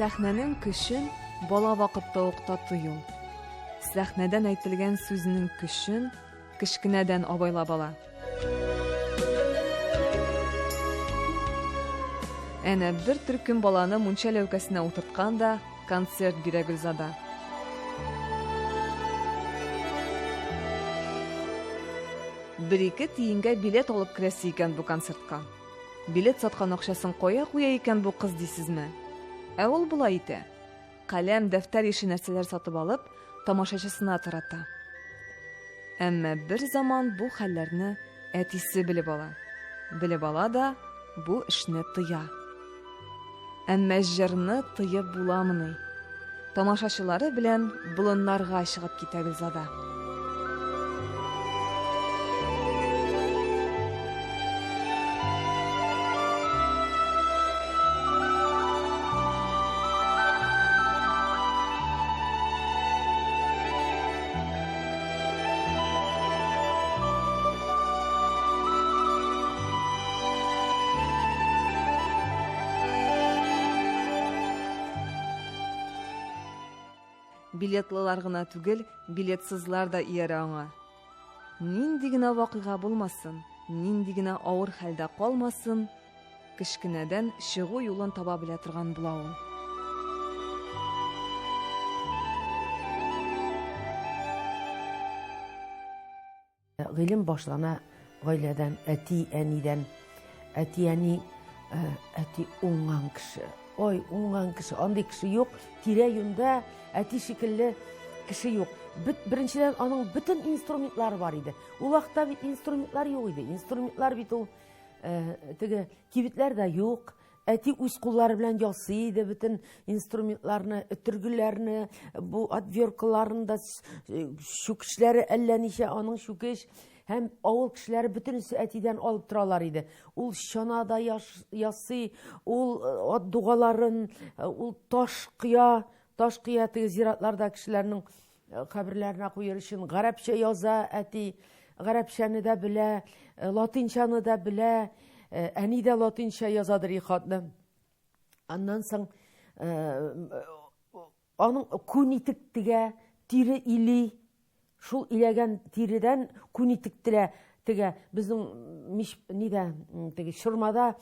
Сәхнәнең көчен бала вакытта ук татый ул. Сәхнәдән әйтелгән сүзнең көчен кечкенәдән абайлап ала. Әнә бер төркем баланы мунча ләүкәсенә утырткан да концерт бирә Гөлзада. Бер-ике тиенгә билет алып керәсе икән бу концертка. Билет саткан акчасын кая куя икән бу кыз дисезме? Ә ул болай итә. Каләм, дәфтәр ише нәрсәләр сатып алып, тамашачысына тарата. Әмма бер заман бу хәлләрне әтисе белеп ала. Белеп ала да бу эшне тыя. Әмма җырны тыеп буламыни? Тамашачылары белән болыннарга чыгып китә Гөлзада. Билетлылар гына түгел, билетсызлар да иярә аңа. Нинди генә вакыйга булмасын, нинди генә авыр хәлдә калмасын, кечкенәдән чыгу юлын таба белә торган була ул. Гыйлем башлана гаиләдән, әти, әнидән. Әти, әни, э, әти уңган кеше. Ой, уңган кеше, андый кеше юк. Тирә-юньдә әти шикелле кеше юк. Бит, беренчедән, аның бөтен инструментлары бар иде. Ул вакытта бит инструментлар юк иде. Инструментлар бит ул э, теге кибетләрдә юк. Әти үз куллары белән ясый иде бөтен инструментларны, өтергеләрне, бу отверткаларын да, э, чүкечләре әллә ничә, аның чүкеч. Һәм авыл кешеләре бөтенесе әтидән алып торалар иде. Ул чана да ясый, ул э, ат дугаларын, э, ул таш кыя, таш кыя теге зиратларда кешеләрнең каберләренә куер өчен гарәпчә яза әти. Гарәпчәне дә белә, латинчаны да белә. Әни дә латинча язадыр хатны. Аннан соң аның күн итек тегә, тире или. Шул иләгән тиредән күн итек телә, тегә. Безнең мич нидә, теге чормада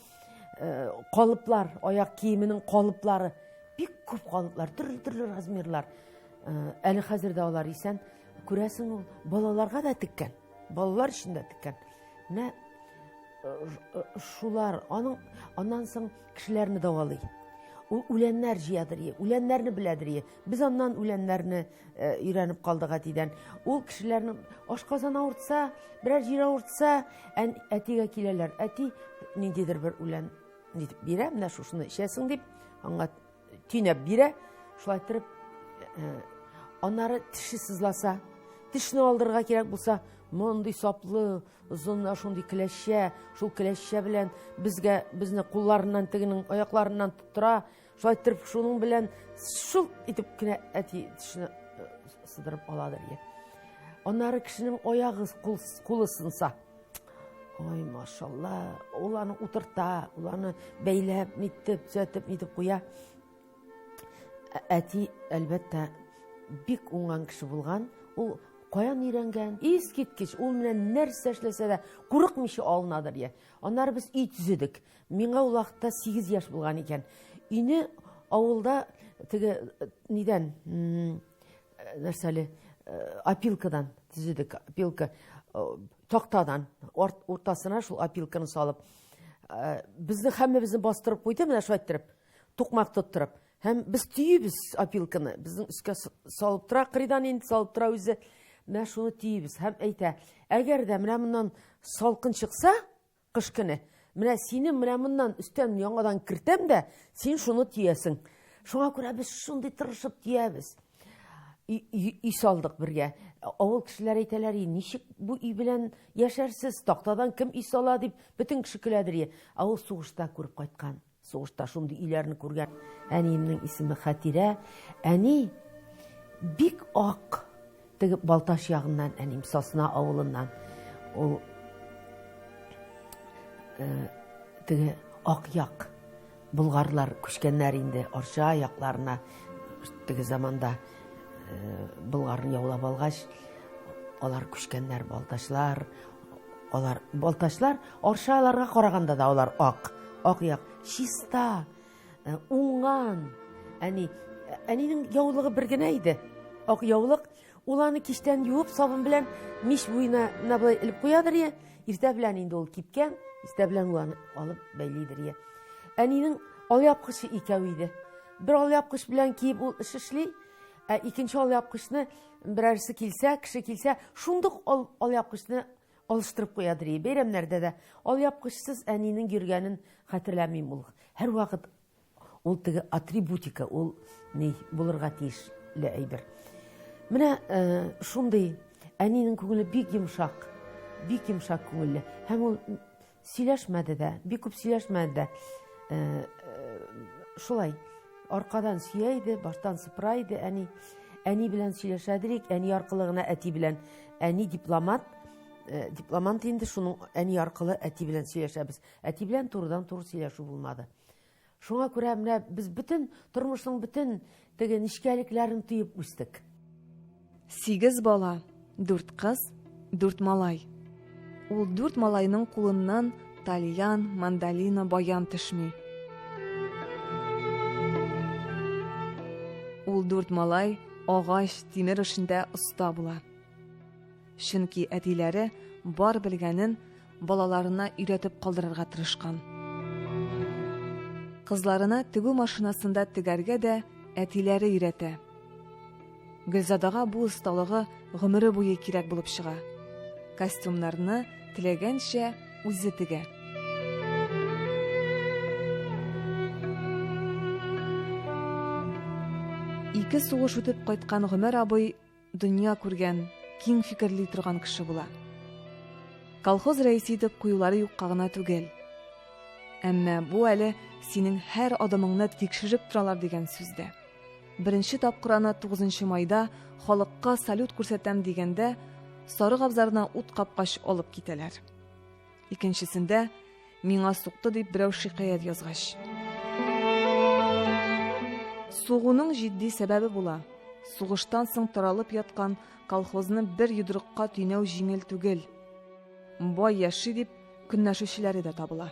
калыплар, аяк киеменең калыплары. Бик күп калыплар, төрле-төрле размерлар. Әле хәзер дә алар исән. Күрәсең, ул балаларга да теккән, балалар өчен дә теккән. Менә шулар, аның аннан соң кешеләрне дәвалый. Ул үләннәр җыядыр, үләннәрне беләдер. Без аннан үләннәрне өйрәнеп калдык әтидән. Ул кешеләрнең ашказаны авыртса, берәр җире авыртса, әтигә киләләр. Әти ниндидер бер үлән нитеп бирә, менә шушыны эчәсең дип, аңа төйнәп бирә. Шулай иттереп, аннары теше сызласа, тешне алдырырга кирәк булса, мондый саплы, озын шундый келәшчә, шул келәшчә белән безгә безне кулларыннан тегенең аякларыннан тоттыра. Шулай иттереп, шуның белән шул итеп кенә әти тешне сыдырып аладыр. Аннары кешенең аягы, кулы сынса, ой, машалла, ул аны утырта, ул аны бәйләп, нитеп, төзәтеп, нитеп куя. Әти, әлбәттә, бик уңган кеше булган. Ул каян өйрәнгән? Искиткеч, ул менә нәрсә эшләсә дә, курыкмыйча алынадыр. Я. Аннары без өй төзедек. Миңа ул вакытта 8 яшь булган икән. Өйне авылда теге нидән, нәрсәле, опилкадан төзедек, опилка тактадан, уртасына шул опилканы салып. Безне һәммәбезне бастырып куйды, менә шулай иттереп, тукмак тоттырып. Һәм без төйибез опилканы, безнең өскә салып тора, кырыйдан инде салып тора үзе. Менә шуны төйибез һәм әйтә, әгәр дә менә моннан салкын чыкса, Кыш көне. Менә сине менә моннан өстән яңадан кертәм дә, син шуны төясең. Шуңа күрә без шундый тырышып төябез. Өй салдык бергә. Авыл кешеләре әйтәләр, ничек бу өй белән яшәрсез, тактадан кем өй сала дип, бөтен кеше көләдер. Ә ул сугышта күреп кайткан. Сугышта шундый өйләрне күргән. Әниемнең исеме Хәтирә. Әни бик ак. Теге Балтач ягыннан әнием, Сосна авылыннан. Ул э, теге ак як. Болгарлар күчкәннәр инде Арча якларына теге заманда э, Болгарны яулап алгач, алар күчкәннәр балтачлар, алар балтачлар Арчаларга караганда да алар ак, ак як, чиста, э, уңган. Әни, әнинең яулыгы бер генә иде. Ак яулык. Ул аны кичтән юып, сабын белән мич буена менә болай элеп куядыр я. Иртә белән инде ул кипкән, иртә белән ул аны алып бәйлидер я. Әнинең алъяпкычы икәү иде. Бер алъяпкыч белән киеп ул эш эшли, ә икенче алъяпкычны берәрсе килсә, кеше килсә, шундук алъяпкычны алыштырып куядыр. Бәйрәмнәрдә дә алъяпкычсыз әнинең йөргәнен хәтерләмим ул. Һәрвакыт Ул теге атрибутика, ул ни булырга тиешле әйбер. Менә э, шундый әнинең күңеле бик йомшак, бик йомшак күңелле. Һәм ул сөйләшмәде дә, бик күп сөйләшмәде дә. Э, э, шулай аркадан сөя иде, баштан сыпыра иде әни. Әни белән сөйләшәдер әни аркылы гына әти белән. Әни дипломат, дипломант инде шуның әни аркылы әти белән сөйләшәбез. Әти белән турыдан-туры сөйләшү булмады. Шуңа күрә менә без бөтен тормышның бөтен теге нечкәлекләрен тоеп үстек. Сигез бала, дүрт кыз, дүрт малай. Ул дүрт малайның кулыннан тальян, мандолина, баян төшми. Ул дүрт малай агач, тимер эшендә оста була. Чөнки әтиләре бар белгәнен балаларына өйрәтеп калдырырга тырышкан. Кызларына тегү машинасында тегәргә дә әтиләре өйрәтә. Гөлзадага бу осталыгы гомере буе кирәк булып чыга. Костюмнарны теләгәнчә үзе тегә. Ике сугыш үтеп кайткан Гомәр абый дөнья күргән, киң фикерли торган кеше була. Колхоз рәисе итеп куюлары юкка гына түгел. Әмма бу әле синең һәр адымыңны тикшереп торалар дигән сүз дә. Беренче тапкыр аны 9 майда халыкка салют күрсәтәм дигәндә сарык абзарына ут капкач алып китәләр. Икенчесендә миңа сукты дип берәү шикаять язгач. Сугуның җитди сәбәбе була. Сугыштан соң таралып яткан колхозны бер йодрыкка төйнәү җиңел түгел. Бай яши дип көнләшүчеләре дә табыла.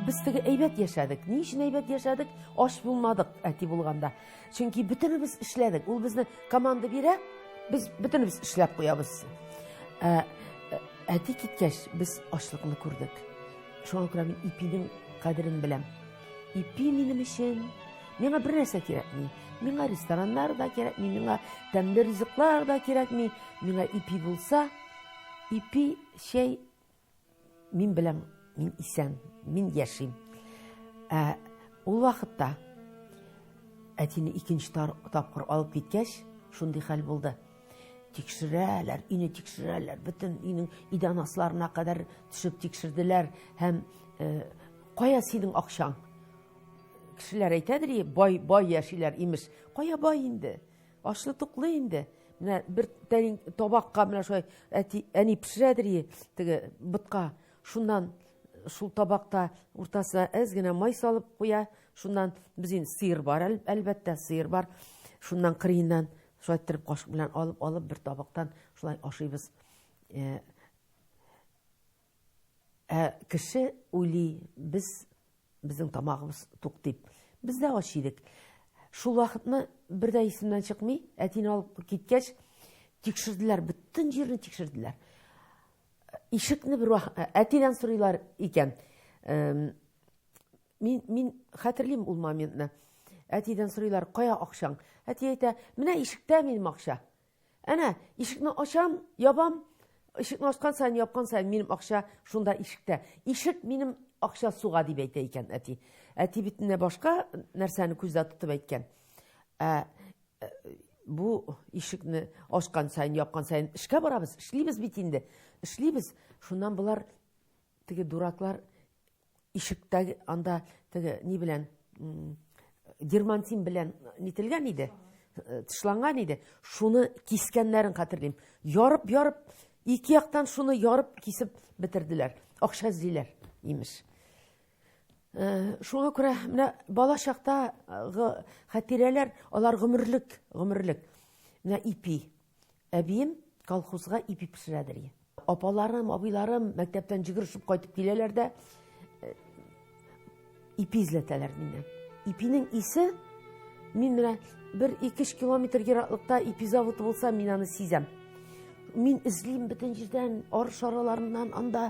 Без теге әйбәт яшәдек. Ни өчен әйбәт яшәдек? Ач булмадык әти булганда. Чөнки бөтенебез эшләдек. Ул безне команда бирә, без бөтенебез эшләп куябыз. Ә, э, әти киткәч, без ачлыкны күрдек. Шуңа күрә мин ипинең кадерен беләм. Ипи минем өчен миңа бер нәрсә кирәкми. Миңа рестораннар да кирәкми, миңа тәмле ризыклар да кирәкми. Миңа ипи булса, ипи, чәй Мин беләм, мин исән, мин яшим. Ә ул вакытта әтине икенче тапкыр алып киткәч, шундый хәл булды. Тикшерәләр, өйне тикшерәләр, бөтен өйнең идән асларына кадәр төшеп тикшерделәр һәм э, кая синең акчаң? Кешеләр әйтәдер, бай бай яшиләр имеш. Кая бай инде? Ачлы-туклы инде. Менә бер тәлин табакка менә шулай әти, әни пешерәдер и, теге ботка. Шуннан шул табакта уртасына әз генә май салып куя. Шуннан без инде сыер бар, әлбәттә, сыер бар. Шуннан кырыеннан шулай иттереп кашык белән алып-алып бер табактан шулай ашыйбыз. Э, ә кеше уйлый, без Безнең тамагыбыз тук дип. Без дә ач идек. Шул вакытны бер дә исемнән чыкмый, әтине алып киткәч, тикшерделәр, бөтен җирне тикшерделәр. Ишекне бер вакыт әтидән сорыйлар икән. Мин мин хәтерлим ул моментны. Әтидән сорыйлар, кая акчаң? Әти әйтә, менә ишектә минем акча. Әнә, ишекне ачам, ябам. Ишекне ачкан саен, япкан саен минем акча шунда ишектә. Ишек минем акча суга дип әйтә икән әти. Әти бит менә башка нәрсәне күздә тотып әйткән. Ә, э, бу ишекне ачкан саен, япкан саен эшкә барабыз, эшлибез бит инде. Эшлибез. Шуннан болар теге дураклар ишектәге анда теге ни белән дермантин белән нителгән иде, э, тышланган иде. Шуны кискәннәрен хәтерлим. Ярып-ярып Ике яктан шуны ярып кисеп бетерделәр. Акча эзлиләр, имеш. Э, шуңа күрә менә бала чактагы хатирәләр, алар гомерлек, гомерлек. Менә ипи. Әбием колхозга ипи пешерәдер. Апаларым, абыйларым мәктәптән җигерешеп кайтып киләләр дә э, ипи эзләтәләр миннән. Ипинең исе мин менә бер 2-3 километр ераклыкта ипи заводы булса, мин аны сизәм. Мин эзлим бөтен җирдән, арыш араларыннан, анда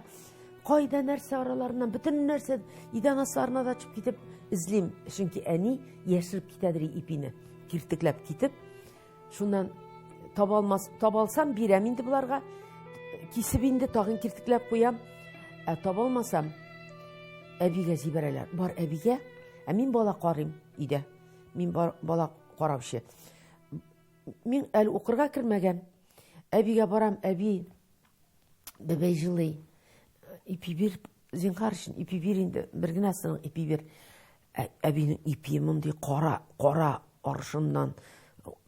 Кайда нәрсә араларыннан, бөтен нәрсә идән асларына да төшеп китеп эзлим. Чөнки әни яшереп китәдер ипине, киртекләп китеп. Шуннан таба алмас, таба алсам бирәм инде боларга. Кисеп инде тагын киртекләп куям. Ә таба алмасам, әбигә җибәрәләр. Бар әбигә, ә мин бала карыйм өйдә. Мин бар, бала караучы. Мин әле укырга кермәгән. Әбигә барам, әби, Бәбәй җылый. Ипи бир, зинһар өчен ипи бир инде. Бер генә сынык ипи бир. Ә, әбинең ипие мондый кара, кара арышыннан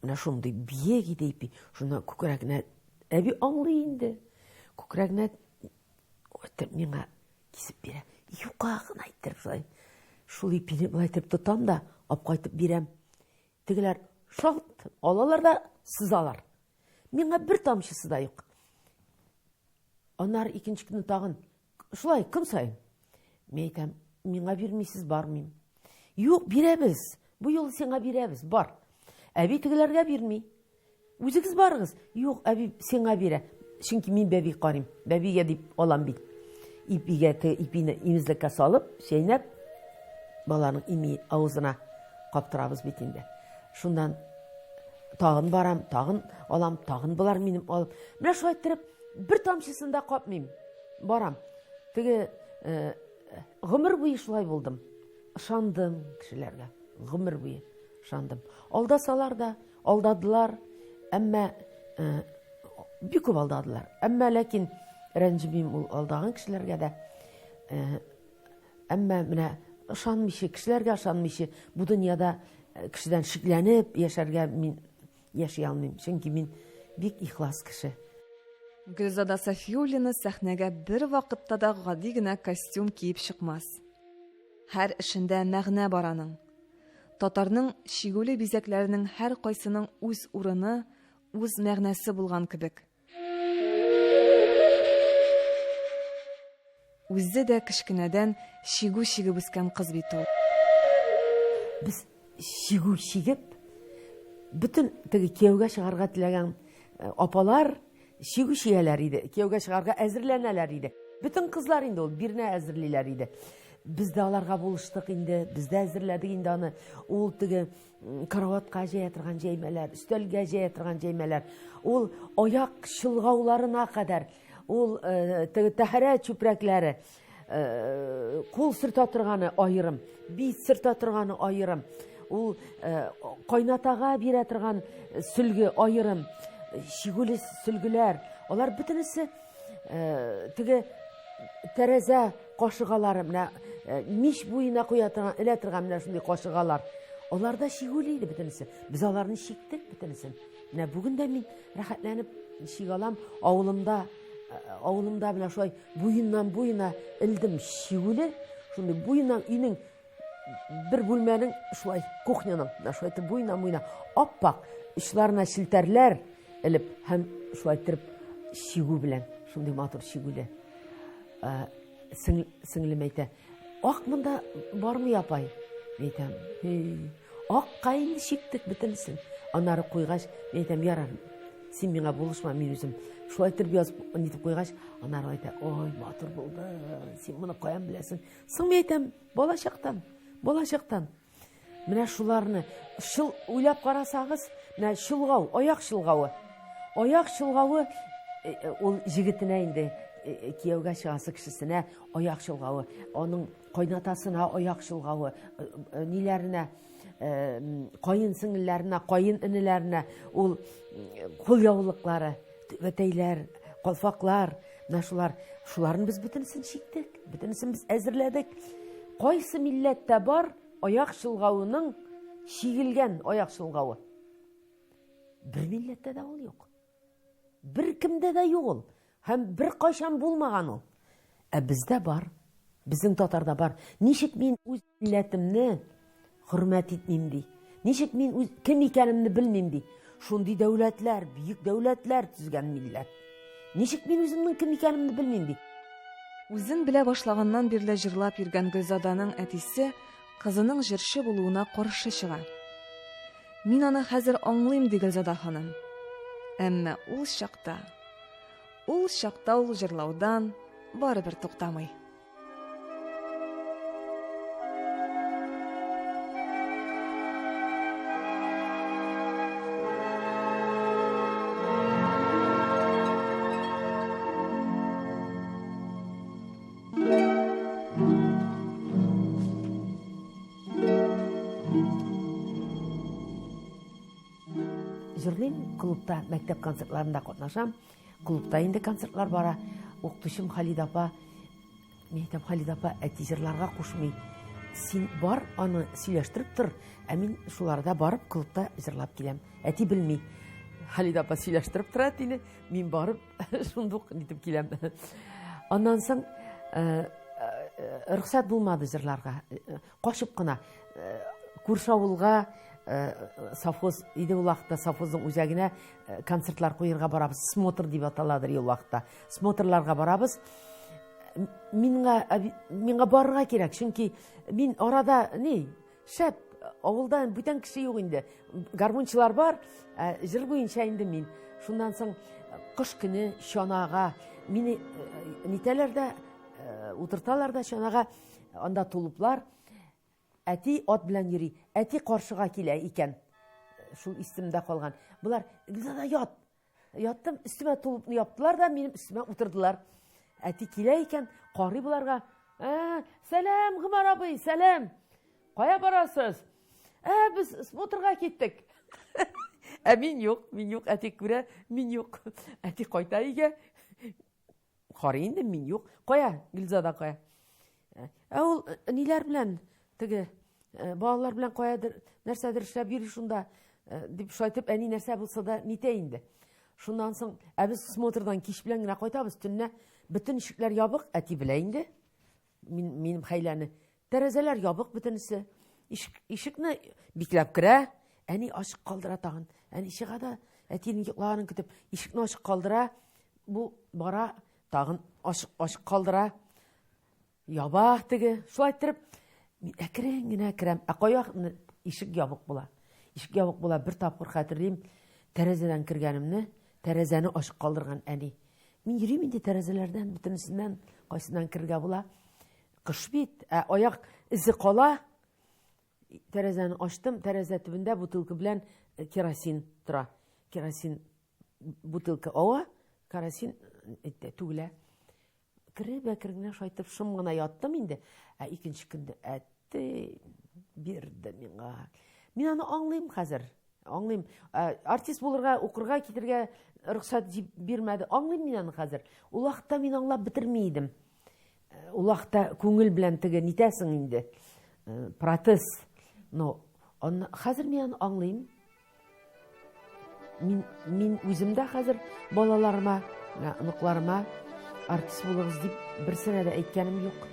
менә шундый биек иде ипи. Шуннан күкрәгенә әби аңлый инде. Күкрәгенә итеп миңа кисеп бирә. Юка гына иттереп шулай. Шул ипине болай итеп тотам да, алып кайтып бирәм. Тегеләр шалт алалар да сызалар. Миңа бер тамчысы да юк. Аннары икенче көнне тагын шулай көн саен. Мин әйтәм, миңа бирмисез, бармыйм. Юк, бирәбез. Бу юлы сиңа бирәбез, бар. Әби тегеләргә бирми. Үзегез барыгыз. Юк, әби сиңа бирә. Чөнки мин бәби карыйм. Бәбигә дип алам бит. Ипигә ипине имезлеккә салып, чәйнәп, баланың ими авызына каптырабыз бит инде. Шуннан тагын барам, тагын алам, тагын болар минем алып. Менә шулай иттереп, бер тамчысын да капмыйм. Барам. Теге э, гомер буе шулай булдым. Ышандым кешеләргә. Гомер буе ышандым. Алдасалар да, алдадылар, әмма э, бик күп алдадылар. Әмма ләкин рәнҗемим ул алдаган кешеләргә дә. Э, әмма менә ышанмыйча, кешеләргә ышанмыйча, бу дөньяда э, кешедән шикләнеп яшәргә мин яши алмыйм. Чөнки мин бик ихлас кеше. Гөлзада Сафиуллина сәхнәгә бер вакытта да гади генә костюм киеп чыкмас. Һәр эшендә мәгънә бар аның. Татарның чигүле бизәкләренең һәркайсының үз урыны, үз мәгънәсе булган кебек. Үзе дә кечкенәдән чигү чигеп үскән кыз бит ул. Без чигү чигеп, бөтен теге кияүгә чыгарга теләгән э, апалар чигү чигәләр иде, кияүгә чыгарга әзерләнәләр иде. Бөтен кызлар инде ул бирнә әзерлиләр иде. Без дә аларга булыштык инде, без дә әзерләдек инде аны. Ул теге караватка җәя торган җәймәләр, өстәлгә җәя торган җәймәләр, ул аяк чолгауларына кадәр, ул э, теге тәһарәт чүпрәкләре, э, кул сөртә торганы аерым, бит сөртә торганы аерым, ул э, кайнатага бирә торган сөлге аерым, чигүле сөлгеләр, алар бөтенесе теге тәрәзә кашыгалары, менә мич буена куя торган, элә торган менә шундый кашыгалар. Алар да чигүле иде бөтенесе. Без аларны чиктек бөтенесен. Менә бүген дә мин рәхәтләнеп чигә алам. Авылымда, авылымда менә шулай буеннан буена элдем чигүле. Шундый буеннан өйнең бер бүлмәнең шулай кухняның менә шулай итеп буеннан буена ап-ак очларына челтәрләр элеп һәм шулай иттереп чигү белән шундый матур чигүле. Сеңлем әйтә, ак монда бармый апай. Мин әйтәм, акка инде чиктек бөтенесен. Аннары куйгач, мин әйтәм, ярар, син миңа булышма, мин үзем. Шулай итеп язып, нитеп куйгач, аннары әйтә, ой, матур булды, син моны каян беләсең? Соң мин әйтәм, бала чактан, бала чактан. Менә шуларны шул уйлап карасагыз, менә чолгау, аяк чолгавы. Аяк чолгавы э, э, ул җегетенә инде э, кияүгә чыгасы кешесенә аяк чолгавы, аның кайнатасына аяк чолгавы, ниләренә каен сеңелләренә, каен энеләренә ул кул яулыклары, түбәтәйләр, калфаклар, менә шулар, шуларны без бөтенесен чиктек, бөтенесен без әзерләдек. Кайсы милләттә бар аяк чолгавының чигелгән аяк чолгавы? Бер милләттә дә ул юк. Бер кемдә дә юк ул. Һәм беркайчан булмаган ул. Ә бездә бар. Безнең татарда бар. Ничек мин үз милләтемне хөрмәт итмим ди. Ничек мин үз кем икәнемне белмим ди. Шундый дәүләтләр, бөек дәүләтләр төзгән милләт. Ничек мин үземнең кем икәнемне белмим ди. Үзен белә башлаганнан бирле җырлап йөргән Гөлзаданың әтисе кызының җырчы булуына каршы чыга. Мин аны хәзер аңлыйм, ди Гөлзада ханым. Әмма ул чакта, ул чакта ул җырлаудан барыбер туктамый. Җырлыйм клубта, мәктәп концертларында катнашам. Клубта инде концертлар бара. Укытучым Халида апа, мин әйтәм, Халида апа, әти җырларга кушмый. Син бар, аны сөйләштереп тор, ә мин шуларда барып клубта җырлап киләм. Әти белми. Халида апа сөйләштереп тора әтине, мин барып шундук нитеп киләм. Аннан соң э, э, рөхсәт булмады җырларга. Э, качып кына күрше авылга совхоз иде ул вакытта совхозның үзәгенә концертлар куерга барабыз смотр дип аталадыр ул вакытта смотрларга барабыз миңа миңа барырга кирәк чөнки мин арада ни шәп авылда бүтән кеше юк инде гармунчылар бар ә җыр буенча инде мин шуннан соң кыш көне чанага мине нитәләр дә утырталар да чанага Анда тулуплар. Әти ат белән йөри. Әти каршыга килә икән. Шул исемдә калган. Болар, Гөлзада ят. Яттым, өстемә тулупны яптылар да, минем өстемә утырдылар. Әти килә икән, карый боларга. Ә, сәлам, Гомәр абый, сәлам. Кая барасыз? Ә, без смотрга киттек. Ә мин юк, мин юк, әти күрә, мин юк. Әти кайта өйгә. Карый инде, мин юк. Кая, Гөлзада кая? Ә ул э, ниләр белән теге э, балалар белән каядыр нәрсәдер эшләп йөри шунда э, дип шайтып әни нәрсә булса да нитә инде. Шуннан соң, ә без смотрдан кич белән генә кайтабыз, төнлә бөтен ишекләр ябык, әти белә инде. Мин, минем хәйләне. Тәрәзәләр ябык бөтенесе. Ишек, ишекне бикләп керә, әни ачык калдыра тагын. Әни чыга да, әтинең йоклаганын көтеп, ишекне ачык калдыра. Бу бара, тагын ачык, ачык калдыра. Яба теге. Шулай иттереп, мин әкрен генә керәм. Ә кайвакытны ишек ябык була. Ишек ябык була. Бер тапкыр хәтерлим, тәрәзәдән кергәнемне, тәрәзәне ачык калдырган әни. Мин йөрим инде тәрәзәләрдән, бөтенесеннән, кайсыннан керергә була. Кыш бит, ә аяк эзе кала. Тәрәзәне ачтым, тәрәзә төбендә бутылка белән э, керосин тора. Керосин бутылка ава, керосин э, түгелә. Кереп әкрен генә шайтып шым гына яттым инде. Ә икенче көндә әтте бирде миңа. Мин аны аңлыйм хәзер. Аңлыйм. Ә, артист булырга, укырга китергә рөхсәт бирмәде. Аңлыйм мин аны хәзер. Ул вакытта мин аңлап бетерми идем. Ул вакытта күңел белән теге нитәсең инде. Э, протез. Но аны хәзер мин аны аңлыйм. Мин, мин үзем дә хәзер балаларыма, оныкларыма артист булыгыз дип берсенә дә әйткәнем юк.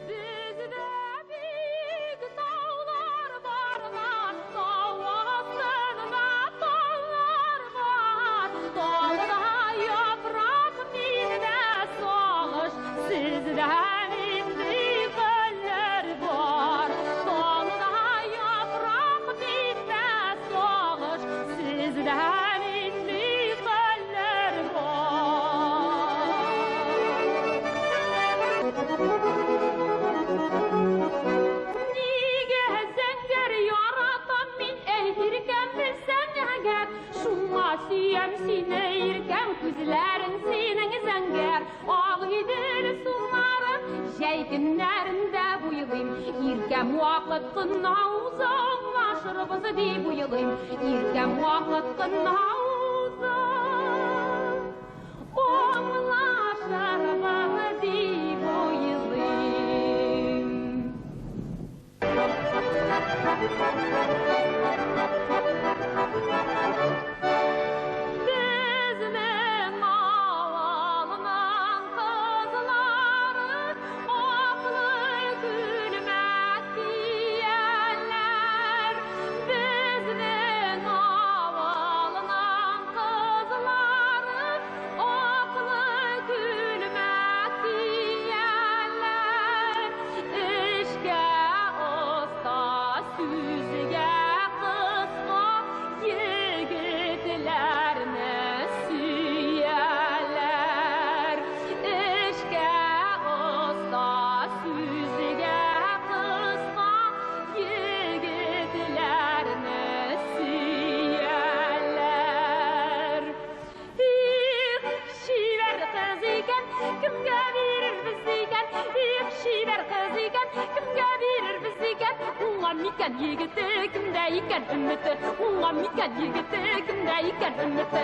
микән егете, кемдә икән өмете? Уңган микән егете, кемдә икән өмете?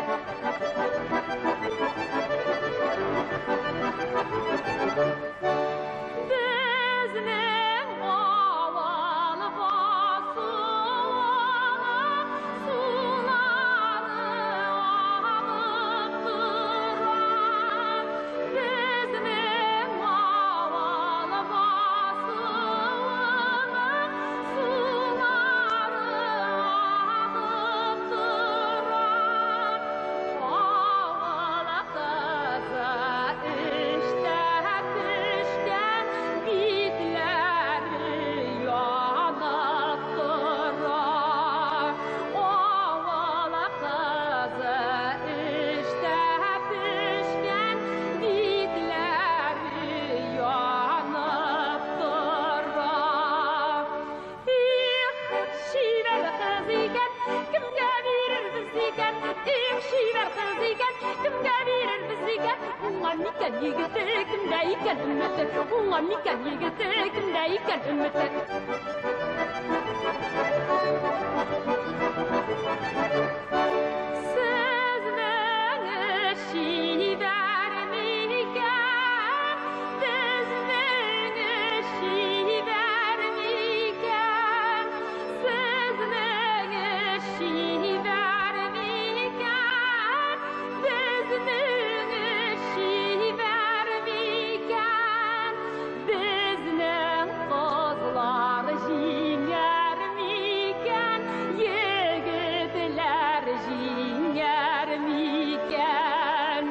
Безнең авыл басуы сулары агып тора. Безнең авыл басуының сулары агып тора. Авыл кызы эштә пешкән, битләре янып тора. Авыл кызы эштә пешкән, битләре янып тора. Их, чибәр кыз икән, кемгә бирербез икән? Их, чибәр кыз икән, кемгә бирербез икән? Уңган микән егете, кемдә икән өмете? Уңган микән егете, кемдә икән өмете? Сезнең чибәр микән? Безнең чибәр микән? Сезнең чибәр микән? Безнең чибәр микән? Безнең кызлар җиңәр микән? Егетләр җиңәр микән?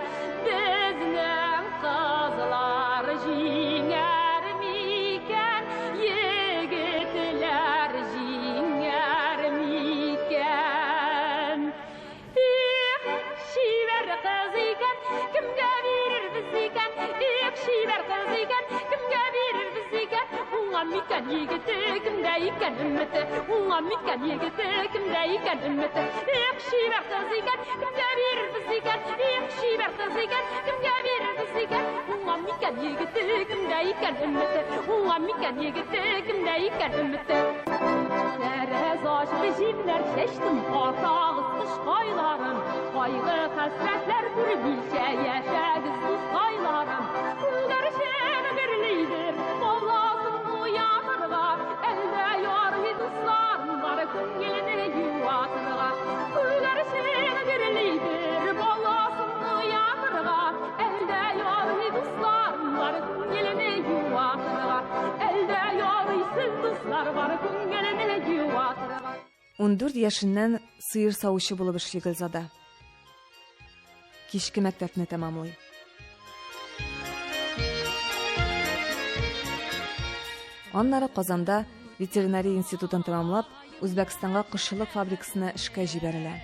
Безнең кызлар җиңәр микән? Егетләр җиңәр микән? Их, чибәр кыз икән, кемгә бирербез икән? Их, чибәр кыз икән, кемгә бирербез икән? Уңган микән егете, кемдә икән өмете? Уңган микән егете, кемдә икән өмете? Их, чибәр кыз икән, кемгә бирербез икән? Их, чибәр кыз икән, кемгә бирербез икән? Уңган микән егете, кемдә икән өмете? Уңган микән егете, кемдә икән өмете? Тәрәз ачып җимнәр чәчтем, атагыз кышкайларым. Кайгы хәсрәтләр күрмичә яшәгез, дускайларым. Күгәрчен гөрлидер, баласын уятырга, әлдә ярый дусларым бар күңелне юатырга. Күгәрчен гөрлидер, баласын уятырга, әлдә ярый дусларым бар күңелне юатырга. Әлдә ярый сез дуслар бар күңелне юатырга. 14 яшеннән сыер савучы булып эшли Гөлзада. Кичке мәктәпне тәмамлый. Аннары Казанда ветеринария институтын тәмамлап, Үзбәкстанга кошчылык фабрикасына эшкә җибәрелә.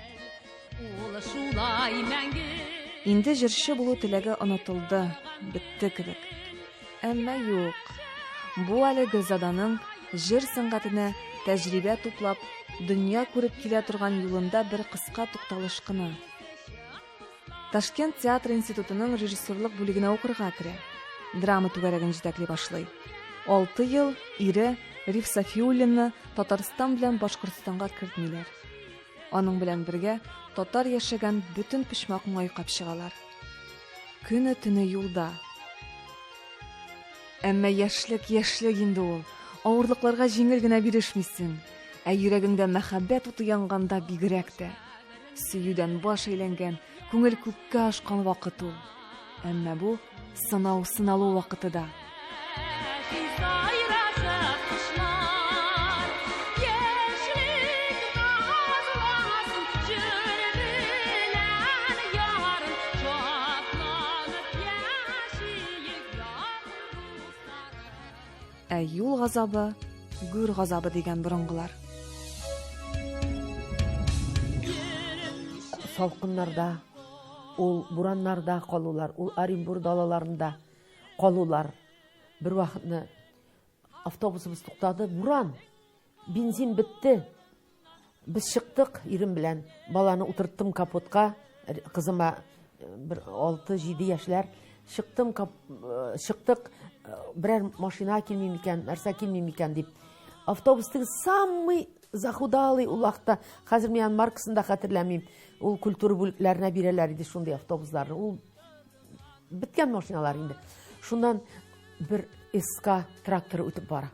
Ул шулай мәңге. Инде җырчы булу теләге онытылды, бетте кебек. Әмма юк. Бу әле Гөлзаданың җыр сәнгатенә тәҗрибә туплап, дөнья күреп килә торган юлында бер кыска тукталыш кына. Ташкент театр институтының режиссерлык бүлегенә укырга керә. Драма түгәрәген җитәкли башлый. 6 ел ире Риф Сафиуллинны Татарстан белән Башкортстанга кертмиләр. Аның белән бергә татар яшәгән бөтен почмакны айкап чыгалар. Көне төне юлда. Әмма яшьлек яшьлек инде ул. Авырлыкларга җиңел генә бирешмисең. Ә йөрәгеңдә мәхәббәт уты янганда бигрәк тә. Сөюдән баш әйләнгән, күңел күккә ашкан вакыт ул. Әмма бу сынау сыналу вакыты да. Сайрашып кошлар, яшьлек назласын, җыр белән ярын, шатланып яшиек якын дусларым. Ә юл газабы, гүр газабы дигән борынгылар. Салкыннарда, ул бураннарда калулар, ул Оренбур далаларында калулар. Бер вакытны автобусыбыз туктады, буран, бензин бетте. Без чыктык ирем белән, баланы утырттым капотка, кызыма бер 6-7 яшьләр. Чыктым, чыктык, берәр машина килми микән, нәрсә килми микән дип. Автобус теге самый захудалый ул вакытта. Хәзер мин аның маркасын да хәтерләмим. Ул культура бүлекләренә бирәләр иде шундый автобусларны. Ул беткән машиналар инде. Шуннан бер СК тракторы үтеп бара.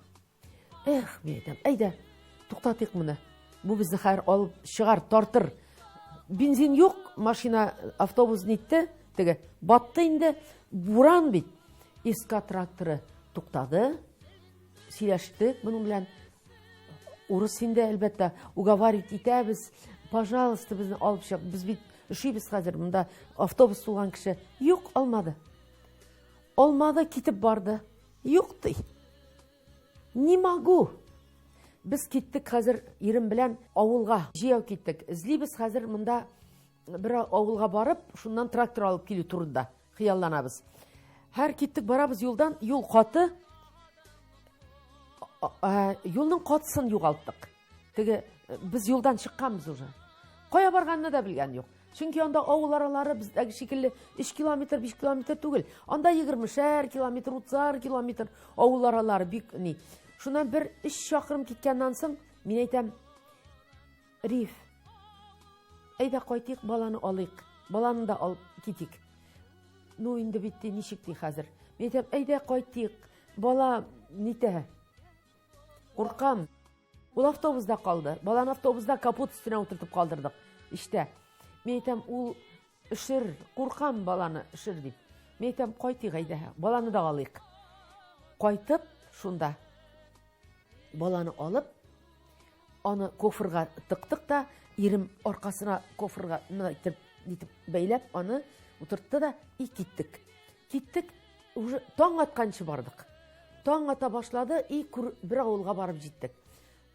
Эх, мин әйтәм, әйдә, туктатыйк моны. Бу безне хәзер алып чыгар, тартыр. Бензин юк, машина, автобус нитте, теге батты инде, буран бит. СК тракторы туктады, сөйләштек моның белән. Урыс инде, әлбәттә, уговаривать итәбез. Пожалуйста, безне алып чык. Без бит өшибез хәзер, монда автобус тулган кеше. Юк, алмады. Алмады, китеп барды. Юк ди. Не могу. Без киттек хәзер ирем белән авылга. Җәяү киттек. Эзлибез хәзер монда бер авылга барып, шуннан трактор алып килү турында хыялланабыз. Һәр киттек барабыз юлдан, юл каты. Юлның катысын югалттык. Теге без юлдан чыкканбыз уже. Кая барганны да белгән юк. Чөнки анда авыл аралары бездәге шикелле 3 километр, 5 километр түгел. Анда 20-шәр километр, 30 километр авыл аралары бик ни. Шуннан бер 3 чакрым киткәннән соң мин әйтәм, Риф, әйдә кайтыйк, баланы алыйк. Баланы да алып китик. Ну инде бит ничек ди хәзер. Мин әйтәм, әйдә кайтыйк. Бала нитә? Куркам. Ул автобуста калды. Баланы автобуста капот өстенә утыртып калдырдык. Эштә. Мин әйтәм, ул өшер, куркам баланы өшер дип. Мин әйтәм, кайтыйк әйдә, баланы да алыйк. Кайтып, шунда баланы алып, аны кофрга тыктык та, ирем аркасына кофрга менә итеп, итеп бәйләп, аны утыртты да, и киттек. Киттек, уже таң атканчы бардык. Таң ата башлады, и бер авылга барып җиттек.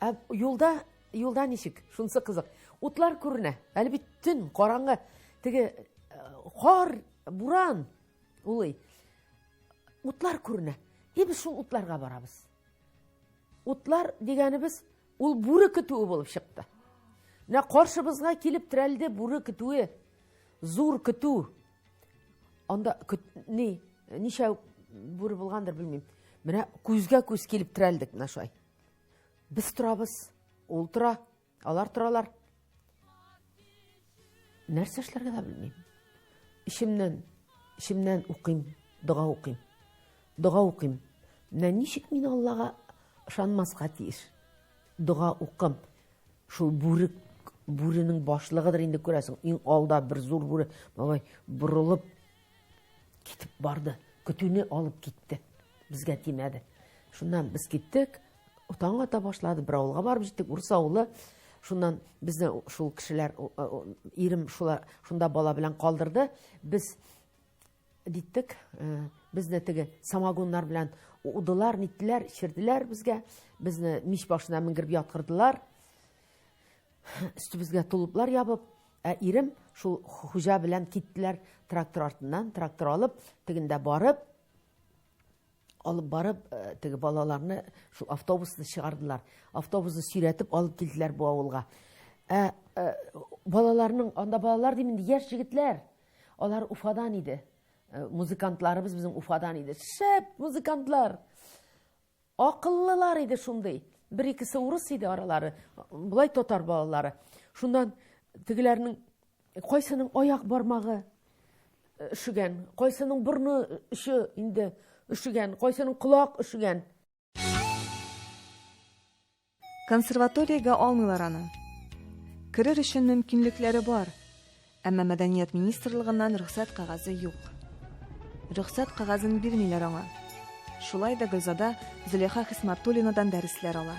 Ә юлда, юлда ничек? Шунысы кызык. Утлар күренә. Әле бит төн, караңгы. Теге э, кар, буран улый. Утлар күренә. И без шул утларга барабыз. Утлар дигәнебез ул бүре көтүе булып чыкты. Менә каршыбызга килеп терәлде бүре көтүе. Зур көтү. Анда ни, ничә бүре булгандыр белмим. Менә күзгә күз килеп терәлдек менә шулай. Без торабыз, ул тора, алар торалар. Нәрсә эшләргә дә белмим. Эчемнән, эчемнән укыйм, дога укыйм. Дога укыйм. Менә ничек мин Аллага ышанмаска тиеш? Дога укым. Шул бүре бүренең башлыгыдыр инде күрәсең. Иң алда бер зур бүре малай борылып китеп барды. Көтүне алып китте. Безгә тимәде. Шуннан без киттек. Таң ата башлады. Бер авылга барып җиттек. Урыс авылы. Шуннан безне шул кешеләр, ирем шула, шунда бала белән калдырды. Без диттек, э, безне теге самогоннар белән удылар, ниттеләр, эчерделәр безгә. Безне мич башына менгереп яткырдылар. Өстебезгә толыплар ябып, ә ирем шул хуҗа белән киттеләр трактор артыннан, трактор алып, тегендә барып, алып барып, э, теге балаларны шул автобусны чыгардылар. Автобусны сөйрәтеп алып килделәр бу авылга. Ә, э, балаларның, анда балалар дим инде, яшь егетләр. Алар Уфадан иде. Э, музыкантларыбыз безнең Уфадан иде. Шәп музыкантлар. Акыллылар иде шундый. Бер икесе урыс иде аралары. Болай татар балалары. Шуннан тегеләрнең кайсының аяк бармагы э, өшегән, кайсының борны өше инде өшегән, кайсының колак өшегән. Консерваториягә алмыйлар аны. Керер өчен мөмкинлекләре бар, әмма мәдәният министрлыгыннан рөхсәт кәгазе юк. Рөхсәт кәгазен бирмиләр аңа. Шулай да Гөлзада Зөләйха Хисмәтуллинадан дәресләр ала.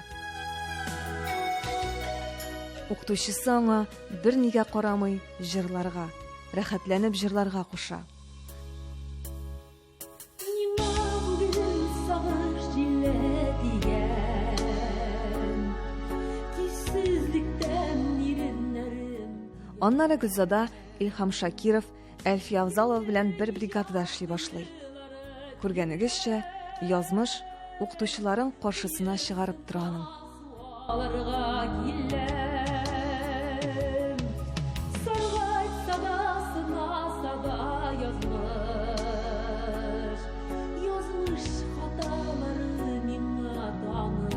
Укытучысы аңа бернигә карамый җырларга, рәхәтләнеп җырларга куша. Миңа бүген сагыш җиле тигән, Көйсезлектән иреннәрем. Аннары Гөлзада Илһам Шакиров, Әлфия Авзалова белән бер бригадада эшли башлый. Күргәнегезчә, язмыш укытучыларын каршысына чыгарып тора аның. Алырга киләм. Саргайтса да, сынаса да язмыш. Язмыш хаталары миңа таныш.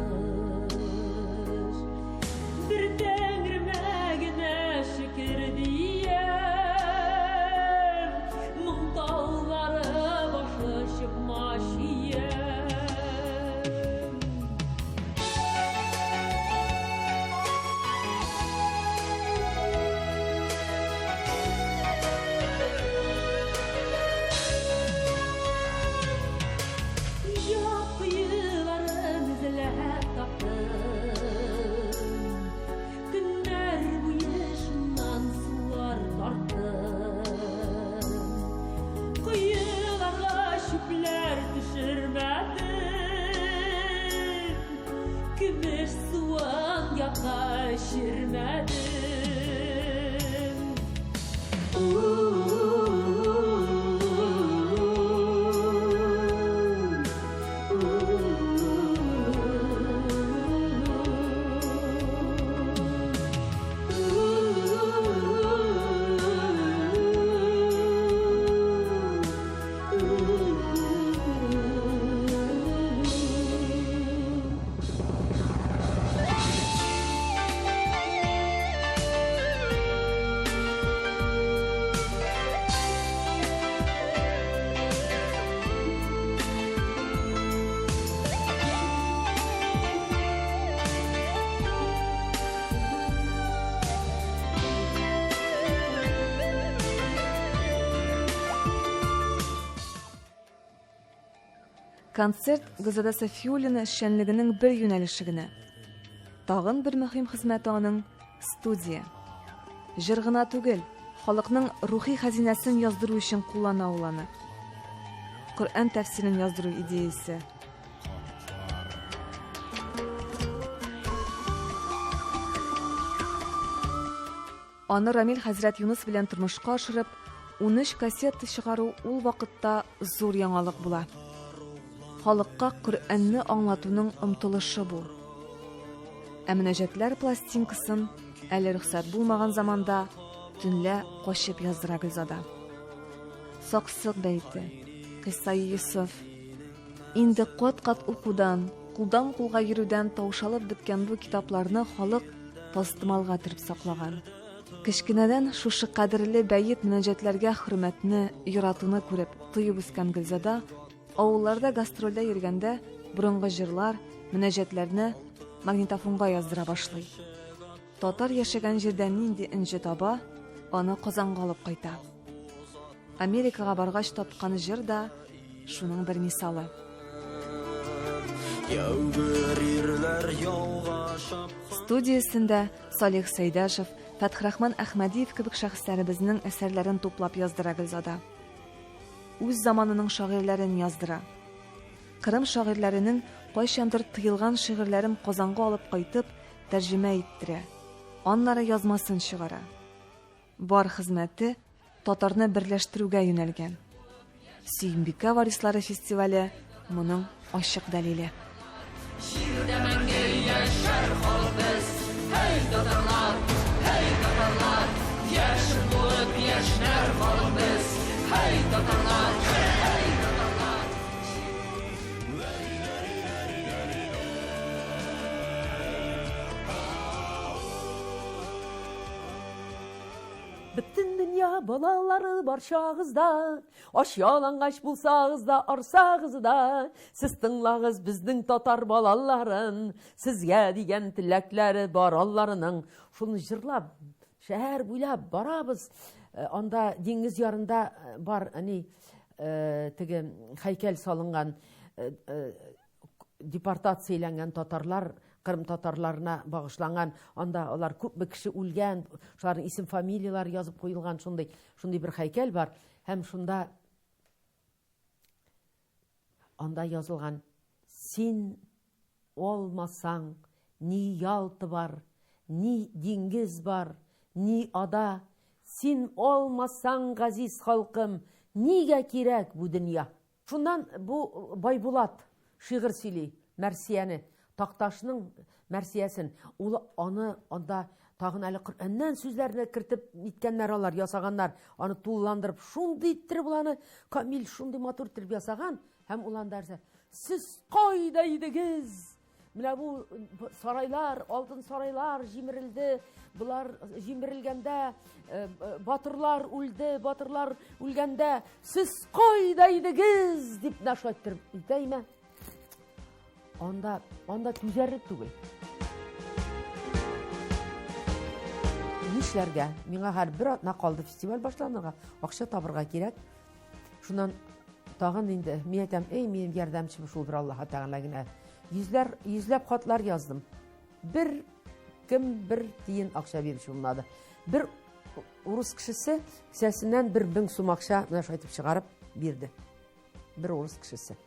Концерт Гөлзада Сафиуллина эшчәнлегенең бер юнәлеше генә. Тагын бер мөһим хезмәте аның студия. Җыр гына түгел, халыкның рухи хәзинәсен яздыру өчен куллана ул аны. Коръән тәфсирен яздыру идеясе. Аны Рамил хәзрәт Юныс белән тормышка ашырып, 13 кассета чыгару ул вакытта зур яңалык була. Халыкка Коръәнне аңлатуның омтылышы бу. Ә мөнәҗәтләр пластинкасын әле рөхсәт булмаган заманда төнлә качып яздыра Гөлзада. Саксык бәете, Кыйссаи Йосыф. Инде кат-кат укудан, кулдан кулга йөрүдән таушалып беткән бу китапларны халык тастымалга төреп саклаган. Кечкенәдән шушы кадерле бәет мөнәҗәтләргә хөрмәтне, яратуны күреп, тоеп үскән Гөлзада авылларда гастрольдә йөргәндә борынгы җырлар, мөнәҗәтләрне магнитофонга яздыра башлый. Татар яшәгән җирдә нинди энҗе таба, аны Казанга алып кайта. Америкага баргач тапкан җыр да шуның бер мисалы. Студиясендә Салих Сәйдәшев, Фәтхрахман Әхмәдиев кебек шәхесләребезнең әсәрләрен туплап яздыра Гөлзада. Үз заманының шагыйрьләрен яздыра. Кырым шагыйрьләренең кайчандыр тыелган шигырьләрен Казанга алып кайтып, тәрҗемә иттерә. Аннары язмасын чыгара. Бар хезмәте татарны берләштерүгә юнәлгән. Сөембикә варислары фестивале моның ачык дәлиле. Җирдә мәңге яшәр халык без, һәй, татарлар, һәй, татарлар, яшен булып яшьнәр халык без, һәй, татарлар, һәй, татарлар. Бөтен дөнья балалары барчагыз да, Ач ялангач булсагыз да, арсагыз да, Сез тыңлагыз безнең татар балаларын, Сезгә дигән теләкләре бар алларының. Шуны җырлап, шәһәр буйлап барабыз. Э, анда диңгез ярында э, бар, әни, э, теге һәйкәл салынган депортацияләнгән татарлар, Кырым татарларына багышланган, анда алар күпме кеше үлгән, шуларның исем фамилияләре язып куелган шундый, шундый бер һәйкәл бар. Һәм шунда анда язылган: Син алмасаң, ни Ялта бар, ни диңгез бар, ни ада, син алмасаң, газиз халкым, нигә кирәк бу дөнья? Шуннан бу Байбулат шигырь сөйли, мәрсияне, Такташның мәрсиясен. Ул аны анда тагын әле Коръәннән сүзләрне кертеп ниткәннәр алар, ясаганнар. Аны тулыландырып, шундый иттереп ул аны камил, шундый матур иттереп ясаган. Һәм ул анда нәрсә? Сез кайда идегез? Менә бу сарайлар, алтын сарайлар җимерелде. Болар җимерелгәндә э, э, батырлар үлде, батырлар үлгәндә сез кайда идегез дип менә шулай иттереп әйтә Анда, анда түзәрлек түгел. Нишләргә? Миңа һәр бер атна калды фестиваль башланырга, акча табырга кирәк. Шуннан тагын инде мин әйтәм, эй, минем ярдәмчем шул бер Аллаһ Тәгалә генә. Йөзләр, йөзләп хатлар яздым. Бер кем бер тиен акча бирүче булмады. Бер урыс кешесе кесәсеннән бер мең сум акча менә шулай итеп чыгарып бирде. Бер урыс кешесе.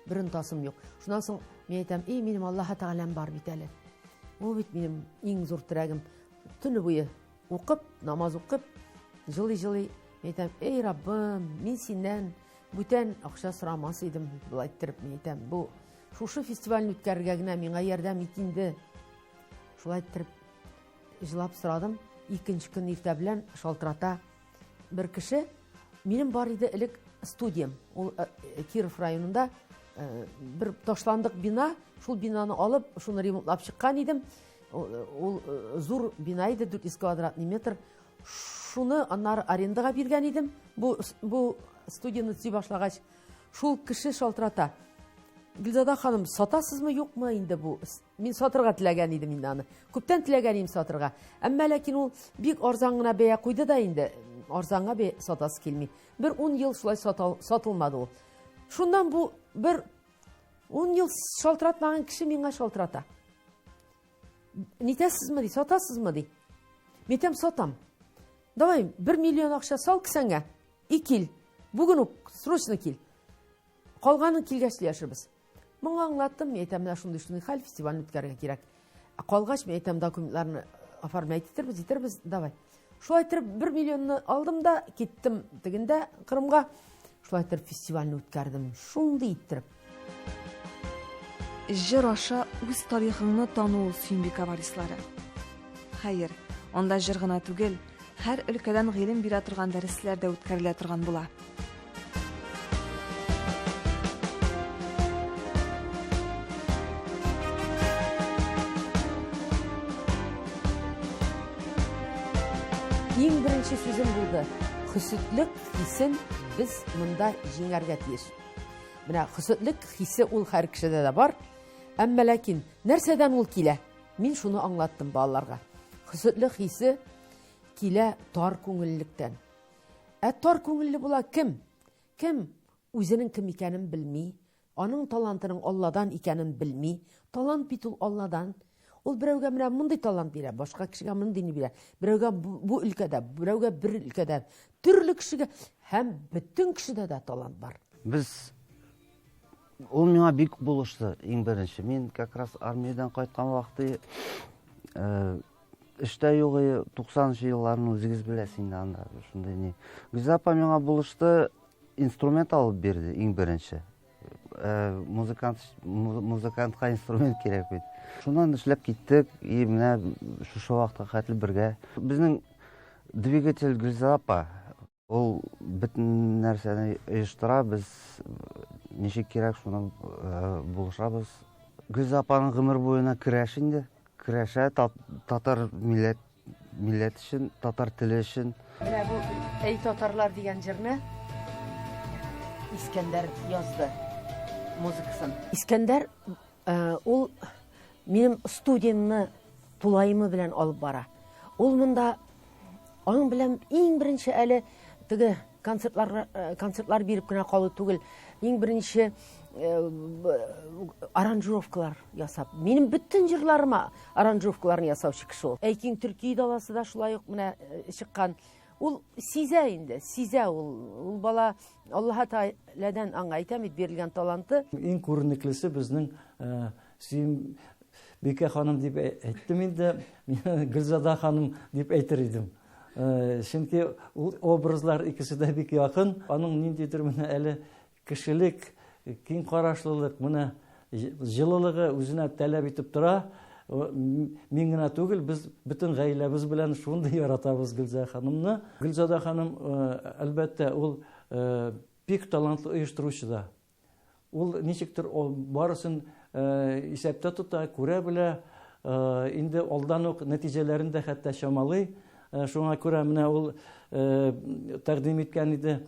Бер онтасым юк. Шуннан соң мин әйтәм, эй, минем Аллаһ Тәгаләм бар бит әле. Ул бит минем иң зур терәгем. Төне буе укып, намаз укып, җылый-җылый, мин әйтәм, эй, Раббым, мин синнән бүтән акча сорамас идем, болай иттереп мин әйтәм, бу шушы фестивальне үткәрергә генә миңа ярдәм ит инде. Шулай иттереп җылап сорадым. Икенче көн иртә белән шалтырата бер кеше. Минем бар иде элек студиям. Ул э, Киров районында э, бер ташландык бина, шул бинаны алып, шуны ремонтлап чыккан идем. Ул э, зур бина иде, 400 квадратный метр. Шуны аннары арендага биргән идем. Бу бу студияне төзи башлагач, шул кеше шалтырата. Гөлзада ханым, сатасызмы, юкмы инде бу? Мин сатырга теләгән идем инде аны. Күптән теләгән идем сатырга. Әмма ләкин ул бик арзан гына бәя куйды да инде. Арзанга бәя сатасы килми. Бер 10 ел шулай сатылмады ул. Шуннан бу бер 10 ел шалтыратмаган кеше миңа шалтырата. Нитәсезме ди, сатасызмы ди. Мин әйтәм, сатам. Давай, 1 миллион акча сал кесәңә и кил. Бүген үк срочно кил. Калганын килгәч сөйләшербез. Моңа аңлаттым, мин әйтәм, менә шундый шундый хәл, фестивальне үткәрергә кирәк. Ә калгач, мин әйтәм, документларны оформлять итербез, итербез, давай. Шулай итеп, 1 миллионны алдым да, киттем тегендә Кырымга. Шулай итеп фестивальне үткәрдем, шундый иттереп. Җыр аша үз тарихыңны тану ул Сөембикә варислары. Хәер, анда җыр гына түгел, һәр өлкәдән гыйлем бирә торган дәресләр дә үткәрелә торган була. Иң беренче сүзем булды. Хөсетлек хисен без монда җиңәргә тиеш. Менә хөсетлек хисе ул һәр кешедә дә бар. Әмма ләкин нәрсәдән ул килә? Мин шуны аңлаттым балаларга. Хөсетлек хисе килә тар күңеллектән. Ә тар күңелле була кем? Кем үзенең кем икәнен белми, аның талантының Алладан икәнен белми. Талант бит ул Алладан. Ул берәүгә менә мондый талант бирә, башка кешегә мондыйны бирә. Берәүгә бу өлкәдә, берәүгә бер өлкәдә. Төрле кешегә һәм бөтен кешедә дә талант бар. Без ул миңа бик булышты иң беренче. Мин как раз армиядән кайткан вакыты э, эштә юк иде, 90 елларны үзегез беләсез инде анда шундый ни. Гүзәл апа миңа булышты, инструмент алып бирде иң беренче. Э, музыкант музыкантка инструмент кирәк бит. Шуннан эшләп киттек, и менә шушы вакытка хәтле бергә. Безнең двигатель Гөлзада апа, ул бөтен нәрсәне оештыра, без ничек кирәк шуны э, булышабыз. Гөлзада апаның гомер буена көрәш инде, көрәшә татар милләт Милләт өчен, татар теле өчен. Менә бу Әй татарлар дигән җырны Искәндәр язды музыкасын. Искәндәр э, ул минем студиямне тулаемы белән алып бара. Ул монда аның белән иң беренче әле теге концертлар э, концертлар биреп кенә калу түгел, иң беренче э, аранжировкалар ясап. Минем бөтен җырларыма аранжировкаларны ясаучы кеше ул. Әйкин төрки даласы да шулай ук менә э, чыккан. Ул сизә инде, сизә ул. Ул бала Аллаһ Тәгаләдән аңа әйтәм бит бирелгән таланты. Иң күренеклесе безнең Сөембикә ханым дип әйттем инде, Гөлзада ханым дип әйтер идем. Чөнки ул образлар икесе дә бик якын. Аның ниндидер менә әле кешелек, киң карашлылык, менә җылылыгы үзенә таләп итеп тора. Мин генә түгел, без бөтен гаиләбез белән шундый яратабыз Гөлзада ханымны. Гөлзада ханым, әлбәттә, ул бик талантлы оештыручы да. Ул ничектер барысын исәптә тота, күрә белә, инде алдан ук нәтиҗәләрен дә хәтта чамалый. Шуңа күрә менә ул тәкъдим иткән иде,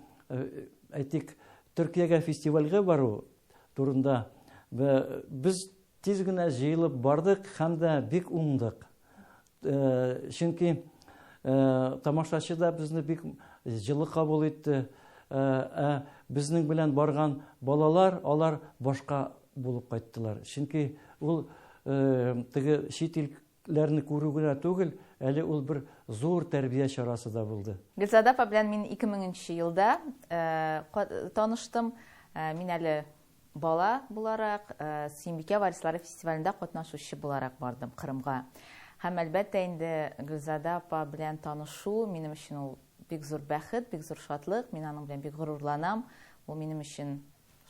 әйтик, Төркиягә фестивальгә бару турында. Без тиз генә җыелып бардык һәм дә бик уңдык. Чөнки тамашачы да безне бик җылы кабул итте. Ә безнең белән барган балалар, алар башка булып кайттылар. Чөнки ул теге чит илләрне күрү генә түгел, әле ул бер зур тәрбия чарасы да булды. Гөлзада апа белән мин 2000 нче елда таныштым. Мин әле Бала буларак, Сөембикә варислары фестивалендә катнашучы буларак бардым Кырымга. Һәм, әлбәттә инде, Гөлзада апа белән танышу минем өчен ул бик зур бәхет, бик зур шатлык. Мин аның белән бик горурланам. Ул минем өчен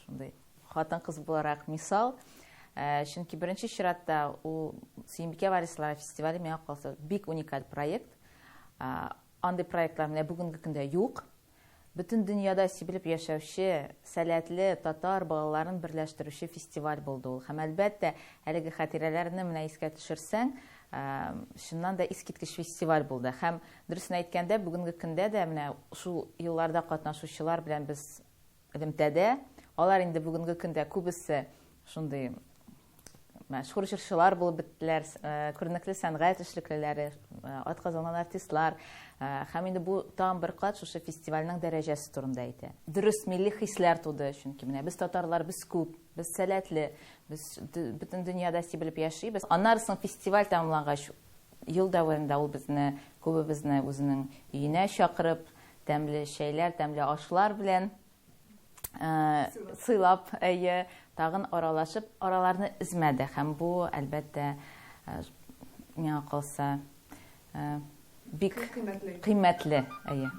шундый хатын-кыз буларак мисал. Чөнки беренче чиратта ул Сөембикә варислары фестивале миңа калса бик уникаль проект. Андый проектлар менә бүгенге көндә юк. Бөтен дөньяда сибелеп яшәүче, сәләтле татар балаларын берләштерүче фестиваль булды ул. Һәм, әлбәттә, әлеге хатирәләрне менә искә төшерсәң, чыннан да искиткеч фестиваль булды. Һәм, дөресен әйткәндә, бүгенге көндә дә менә шул елларда катнашучылар белән без элемтәдә. Алар инде бүгенге көндә күбесе шундый. Мәшһүр җырчылар булып беттеләр, күренекле сәнгать эшлеклеләре, атказанган артистлар. Һәм инде бу тагын бер кат шушы фестивальнең дәрәҗәсе турында әйтә. Дөрес милли хисләр туды, чөнки менә без татарлар, без күп, без сәләтле, без бөтен дөньяда сибелеп яшибез. Аннары соң фестиваль тәмамлангач, ел дәверендә ул безне, күбебезне үзенең өенә чакырып, тәмле чәйләр, тәмле ашлар белән сыйлап, әйе, тагын аралашып, араларны өзмәде. Һәм бу, әлбәттә, миңа калса, бик кыйммәтле, әйе.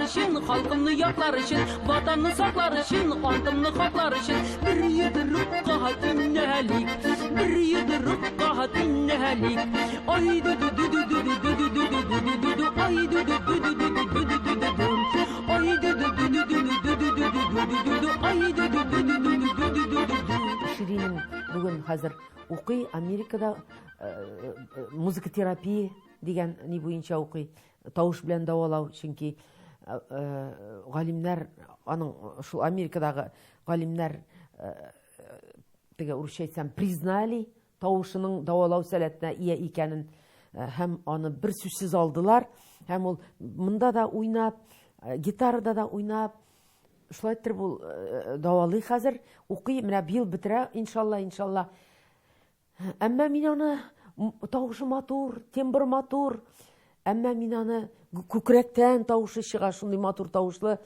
Өчен, халкымны яклар өчен, ватанны саклар өчен, антымны хаклар өчен, бер йодрыкка төннәлик, бер йодрыкка төннәлик. Ай ду ду ду ду ду ду ду ду ду ду ду ду ду, ай ду ду ду ду ду ду ду ду ду ду ду, ай ду ду ду ду ду ду ду ду ду ду ду ду ду, ай ду ду ду ду ду ду ду ду ду ду. Ширинем бүген хәзер укый Америкада музыка терапия дигән ни буенча укый, тавыш белән дәвалау, чөнки галимнәр аның шул Америкадагы галимнәр теге урысча әйтсәм признали тавышының дәвалау сәләтенә ия икәнен һәм аны бер сүзсез алдылар, һәм ул монда да уйнап, гитарада да уйнап, шулай иттереп ул дәвалый хәзер, укый, менә быел бетерә, иншалла, иншалла. Әмма мин аны, тавышы матур, тембр матур, әмма мин аны күкрәктән тавышы чыга, шундый матур тавышлы.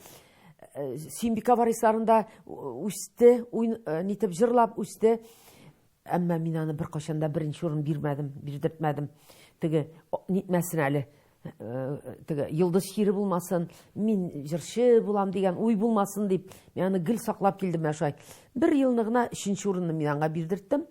Сөембикә варисларында үсте, нитеп җырлап үсте. Әмма мин аны беркайчан да беренче урын бирмәдем, бирдертмәдем. Теге нитмәсен әле, теге йолдыз чире булмасын, мин җырчы булам дигән уй булмасын дип, мин аны гел саклап килдем менә шулай. Бер елны гына өченче урынны мин аңа бирдерттем.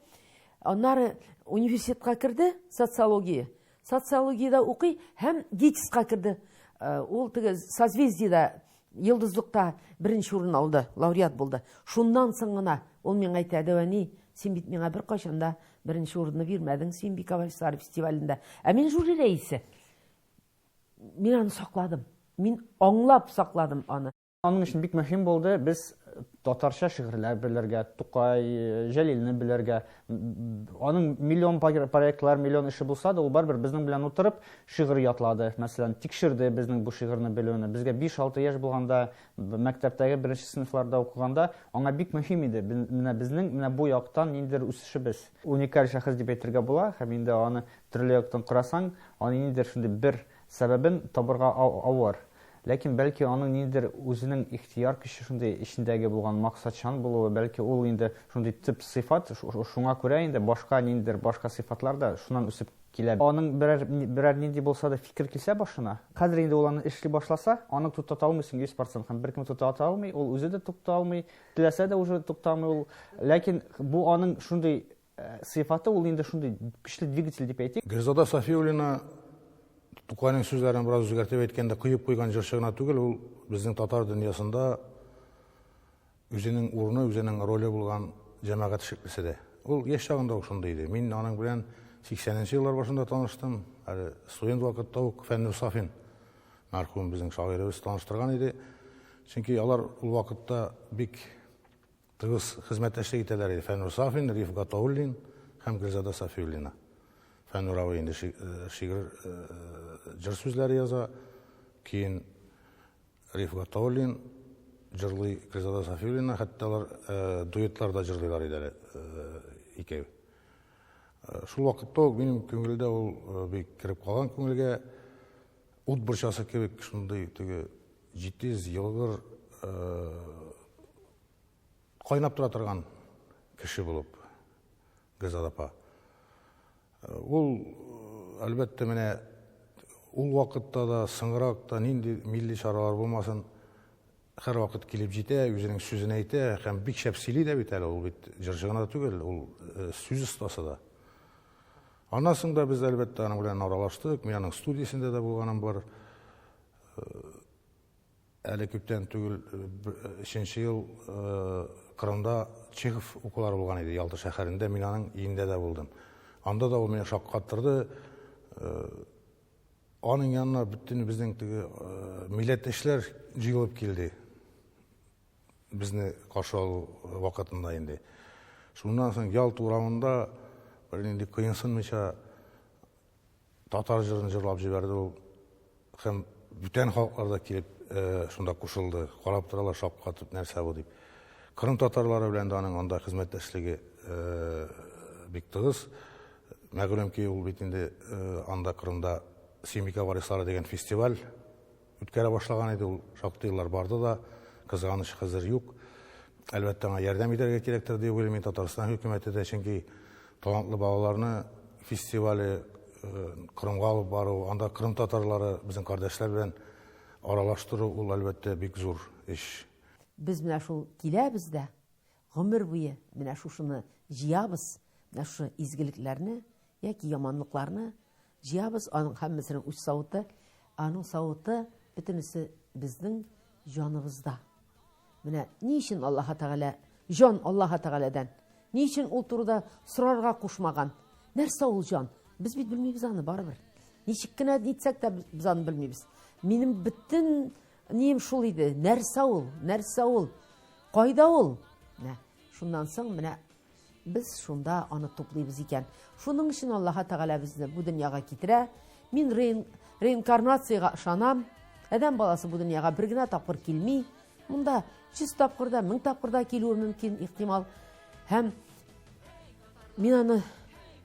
Аннары университетка керде, социология. Социологиядә укый һәм ГИТИСка керде. Ул теге Созвездиедә, Йолдызлыкта беренче урын алды, лауреат булды. Шуннан соң гына ул миңа әйтә, Дәвәни, син бит миңа беркайчан да беренче урынны бирмәдең Сөембикә вальслары фестивалендә. Ә мин жюри рәисе. Мин аны сакладым. Мин аңлап сакладым аны. Аның өчен бик мөһим булды без татарча шигырьләр белергә, Тукай, Җәлилне белергә. Аның миллион проектлар, миллион эше булса да, ул барыбер безнең белән утырып шигырь ятлады. Мәсәлән, тикшерде безнең бу шигырьне белүне. Безгә 5-6 яшь булганда, мәктәптәге беренче сыйныфларда укыганда, аңа бик мөһим иде. Менә безнең менә бу яктан ниндидер үсешебез. Уникаль шәхес дип әйтергә була, һәм инде аны төрле яктан карасаң, аны ниндидер шундый бер сәбәбен табырга авыр. Ләкин бәлки аның ниндидер үзенең ихтыяр көче шундый эчендәге булган максатчан булуы, бәлки ул инде шундый төп сыйфат, шуңа күрә инде башка ниндидер башка сыйфатлар да шуннан үсеп килә. Аның берәр, берәр нинди булса да фикер килсә башына, хәзер инде ул аны эшли башласа, аны туктата алмыйсың 100% һәм беркем туктата алмый, ул үзе дә туктата алмый, теләсә дә уже туктамый ул. Ләкин бу аның шундый сыйфаты, ул инде шундый көчле двигатель дип әйтик. Гөлзада Сафиуллина Тукайның сүзләрен бераз үзгәртеп әйткәндә, коеп куйган җырчы гына түгел, ул безнең татар дөньясында үзенең урыны, үзенең роле булган җәмәгать эшлеклесе дә. Ул яшь чагында ук шундый иде. Мин аның белән 80 еллар башында таныштым. Әле студент вакытта ук Фәннур Сафин мәрхүм безнең шагыйребез таныштырган иде. Чөнки алар ул вакытта бик тыгыз хезмәттәшлек итәләр иде. Фәннур Сафин, Риф Гатауллин һәм Гөлзада Сафиуллина. Фәннур абый инде шигырь, җыр сүзләре яза. Кейін Риф Гатауллин җырлый, Гөлзада Сафиуллина, хәтта алар дуэтлар да җырлыйлар иде әле икәү. Шул вакытта ук минем күңелдә ул бик кереп калган күңелгә ут борчасы кебек шундый теге җитез, елгыр, кайнап тора торган кеше булып Гөлзада апа. Ул, Әлбәттә, менә ул вакытта да, соңрак та нинди милли чаралар булмасын, һәрвакыт килеп җитә, үзенең сүзен әйтә һәм бик шәп сөйли дә бит әле, ул бит җырчы гына да түгел, ул сүз остасы да. Аннан соң да без, әлбәттә, аның белән аралаштык, мин аның студиясендә дә булганым бар. Әле күптән түгел, өченче ел Кырымда Чехов укулары булган иде, Ялта шәһәрендә, мин аның өендә дә булдым. Анда да ул мине шаккаттырды. Аның янына бөтен безнең теге милләттәшләр җыелып килде. Безне каршы алу вакытында инде. Шуннан соң Ялта урамында бернинди кыенсынмыйча татар җырын җырлап җибәрде ул. Һәм бүтән халыклар да килеп шунда кушылды. Карап торалар, шаккатып, нәрсә бу дип. Кырым татарлары белән дә аның анда хезмәттәшлеге бик тыгыз. Мәгълүм ки, ул бит инде анда Кырымда Сөембикә варислары дигән фестиваль үткәрә башлаган иде. Ул шактый еллар барды да, кызганыч, хәзер юк. Әлбәттә, аңа ярдәм итәргә кирәктер дип уйлыйм мин, Татарстан хөкүмәте дә, чөнки талантлы балаларны фестивале Кырымга алып бару, анда Кырым татарлары безнең кардәшләр белән аралаштыру, ул әлбәттә бик зур эш. Без менә шул киләбез дә, гомер буе менә шушыны җыябыз, менә шушы изгелекләрне яки яманлыкларны җыябыз, аның һәммәсенең үз савыты, аның савыты бөтенесе безнең җаныбызда. Менә ни өчен Аллаһ Тәгалә, җан Аллаһ Тәгаләдән, ни өчен ул турыда сорарга кушмаган? Нәрсә ул җан? Без бит белмибез аны барыбер. Ничек кенә нитсәк тә без аны белмибез. Минем бөтен нием шул иде. Нәрсә ул? Нәрсә ул? Кайда ул? Менә шуннан соң менә без шунда аны туплыйбыз икән. Шуның өчен Аллаһ Тәгалә безне бу дөньяга китерә. Мин реинкарнациягә ышанам. Адәм баласы бу дөньяга бер генә тапкыр килми. Монда 100 тапкыр да, 1000 тапкыр да килүе мөмкин, ихтимал. Һәм мин аны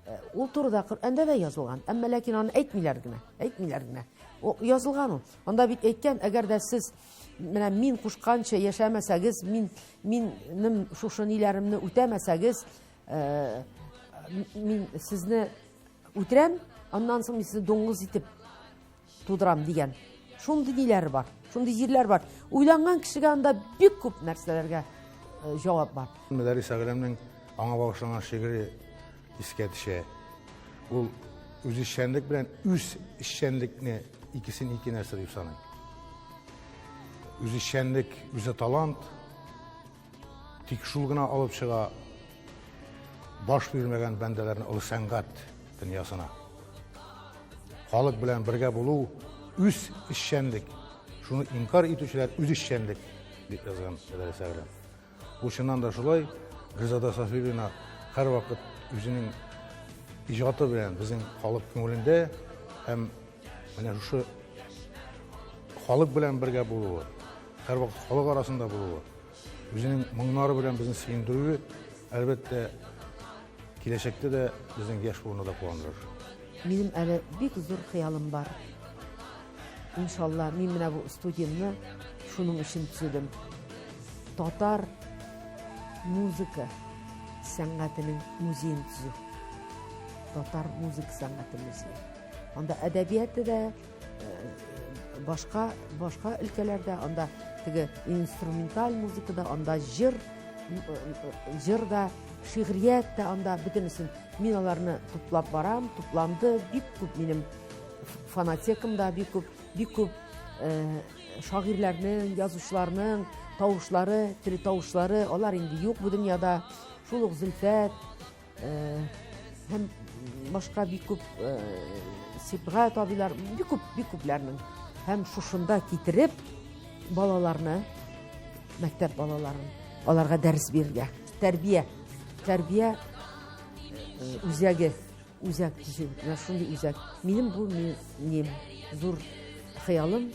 э, ул турыда Коръәндә дә язылган, әмма ләкин аны әйтмиләр генә, әйтмиләр генә. О, язылган ул. Анда бит әйткән, әгәр дә сез менә мин кушканча яшәмәсәгез, мин минем шушы ниләремне үтәмәсәгез, э, мин сезне үтерәм, аннан соң мин сезне дуңгыз итеп тудырам дигән. Шундый ниләр бар, шундый җирләр бар. Уйланган кешегә анда бик күп нәрсәләргә э, җавап бар. Мөдәррис Әгъләмнең аңа багышланган шигыре искә төшә. Ул үзешчәнлек белән үз эшчәнлекне икесен ике нәрсә дип саный. Үзешчәнлек үзе талант, тик шул гына алып чыга баш бирмәгән бәндәләрне олы сәнгать дөньясына. Халык белән бергә булу үз эшчәнлек, шуны инкар итүчеләр үз эшчәнлек дип язган Мөдәррис Әгъләм. Бу чыннан да шулай. Гөлзада Сафиуллина һәрвакыт үзенең иҗаты белән безнең халык күңелендә һәм менә шушы халык белән бергә булуы, һәрвакыт халык арасында булуы, үзенең моңнары белән безне сөендерүе, әлбәттә, киләчәктә дә безнең яшь буынны да куандырыр. Минем әле бик зур хыялым бар. Иншалла, мин менә бу студиямне шуның өчен төзедем. Татар музыка сәнгатенең музеен төзү. Татар музыка сәнгате музее. Анда әдәбияты да, э, башка башка өлкәләрдә, анда теге инструменталь музыка да, анда җыр, э, җыр да, шигърият тә анда бөтенесен мин аларны туплап барам, тупланды бик күп минем фонотекамда бик күп, бик күп э, шагыйрьләрнең, язучыларның тавышлары, тере тавышлары, алар инде юк бу дөньяда. Шул ук Зөлфәт э, һәм башка бик күп э, Сибгат абыйлар, бик күп, бик күпләрнең. Һәм шушында китереп балаларны, мәктәп балаларын, аларга дәрес бирергә. Тәрбия, тәрбия үзәге. Үзәк төзү, менә шундый үзәк. Минем бу нем, зур хыялым,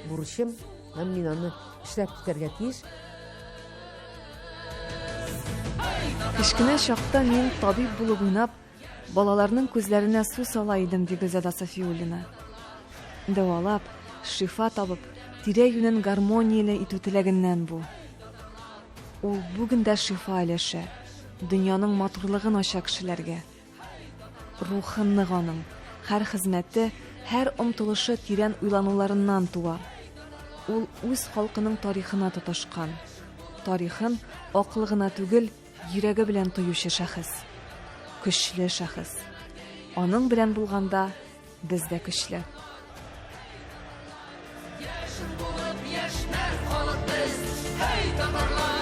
бурычым, һәм мин аны эшләп китәргә тиеш. Кечкенә чакта мин табиб булып уйнап, балаларның күзләренә су сала идем, ди Гөлзада Сафиуллина. Дәвалап, шифа табып, тирә-юнен гармонияле итү теләгеннән бу. Ул бүген дә шифа өләшә, дөньяның матурлыгын ача кешеләргә. Рухы нык аның. Һәр хезмәте, һәр омтылышы тирән уйлануларыннан туа. Ул үз халкының тарихына тоташкан. Тарихын акылы гына түгел, йөрәге белән тоючы шәхес. Көчле шәхес. Аның белән булганда без дә көчле. Яшен булып яшьнәр халык без, һәй, татарлар!